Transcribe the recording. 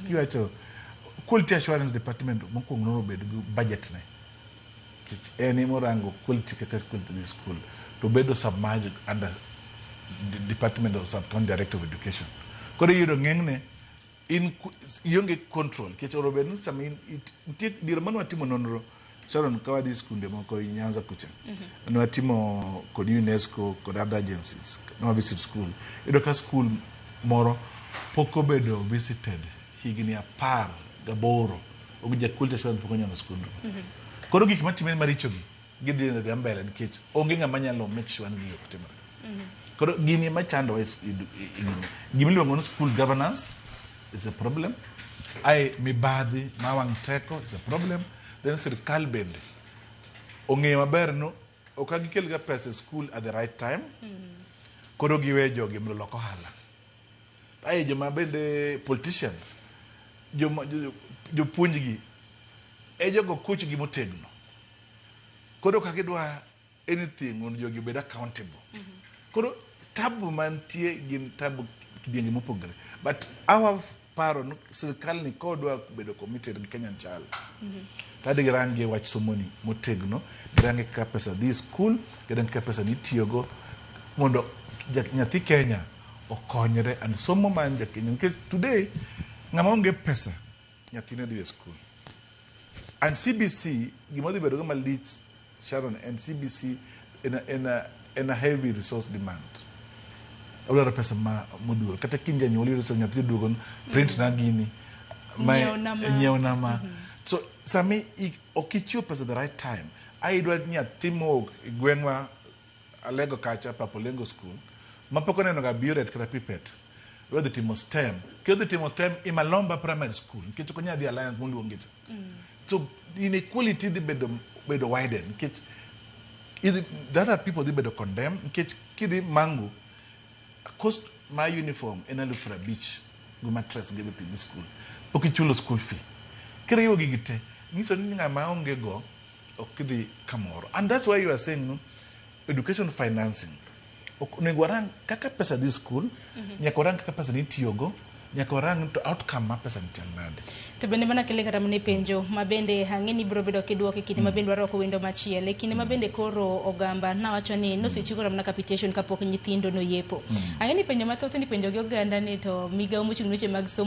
Kiwacho quality assurance department, mokwongo nono bed gi budget ne, nikech en emorango quality, kaka quality dhi school, to bedo submerged under the department of sub county director of education. Koro iyudo ng'eng'ne in ionge control, nikech oro bed ni sama nitie diere mane watimo nonro, Sharon, ka wadhi skunde moko i Nyanza kucha, ne watimo kod UNESCO kod other agencies, ne wa visit school, iyudo ka school moro pok obedo visited higni 18, ok ja quality assurance pok onyono skundno. Koro gik matimre marichogi gidhi dhi mbele nikech onge ng'ama nyalo make sure ni gigi ok timre. Koro gini ema chandowa e gini. Gima iluongo ni school governance is a problem. Ae mibadhi ma wang' teko is a problem. Then sirikal bende ong'eyo maber no ok gikel ga pesa e school at the right time. Koro giwe jogi mondo olok ohala. Ae joma bende politicians, joma jopuonjgi e jogo kuchgi motegno. Koro ka gidwa anything mondo jogi obed accountable. Koro tabu mantie gin tabu kidienje mopogore. But our paro no sirikal ni kodwa bedo committed gi Kenyan child. Tadi girange wach somoni motegno, girange kaka pesa dhi e school, girange kaka pesa nitiyogo mondo nyathi Kenya okonyre and somo mar ja Kenya. Nikech today ng'ama onge pesa nyathine dhi e school. And CBC gima dhi bedo go malich, Sharon, and CBC en a heavy resource demand. Odwaro pesa ma modhuro. Kata kiny janyuol yudo nyathi oduogo, print na gini. Nyiewna ma. Nyiewna ma. So sami ok ichiwo pesa the right time. Ai idwa nyathi mowuok e gweng'wa Alego kacha, Papolengo School, ma pok oneno ga burette kata pipette. Idwa dhi timo STEM. Kidhi timo STEM i Malomba Primary School, nikech ok onyal dhi Alliance moluongi cha. So inequality dhi bedo widen nikech the other people dhi bedo condemned, nikech kidhi Mangu, cost mar uniform en 50,000 gi mattress gi everything in school, pok ichulo school fee. Kiriwo gigi te, nyiso ni ng'ama onge go ok dhi kamoro. And that's why you are saying no, education financing ok onego warang kaka pesa dhi school. Nyaka warang kaka pesa nitiyogo, nyaka warang to outcome mar pesa ni chal nade. To bende mana kele kata mana e penjo ma bende ang'e ni ibiro bedo kidwoko e kinde ma bende warwako wendo machielo, e kinde ma bende koro ogamba nawacho ni nosechiw kata mana capitation kapok nyithindo noyepo. Ang'e ni penjo mathoth ni penjo gi oganda ni to migawo mochung' ne weche mag somo.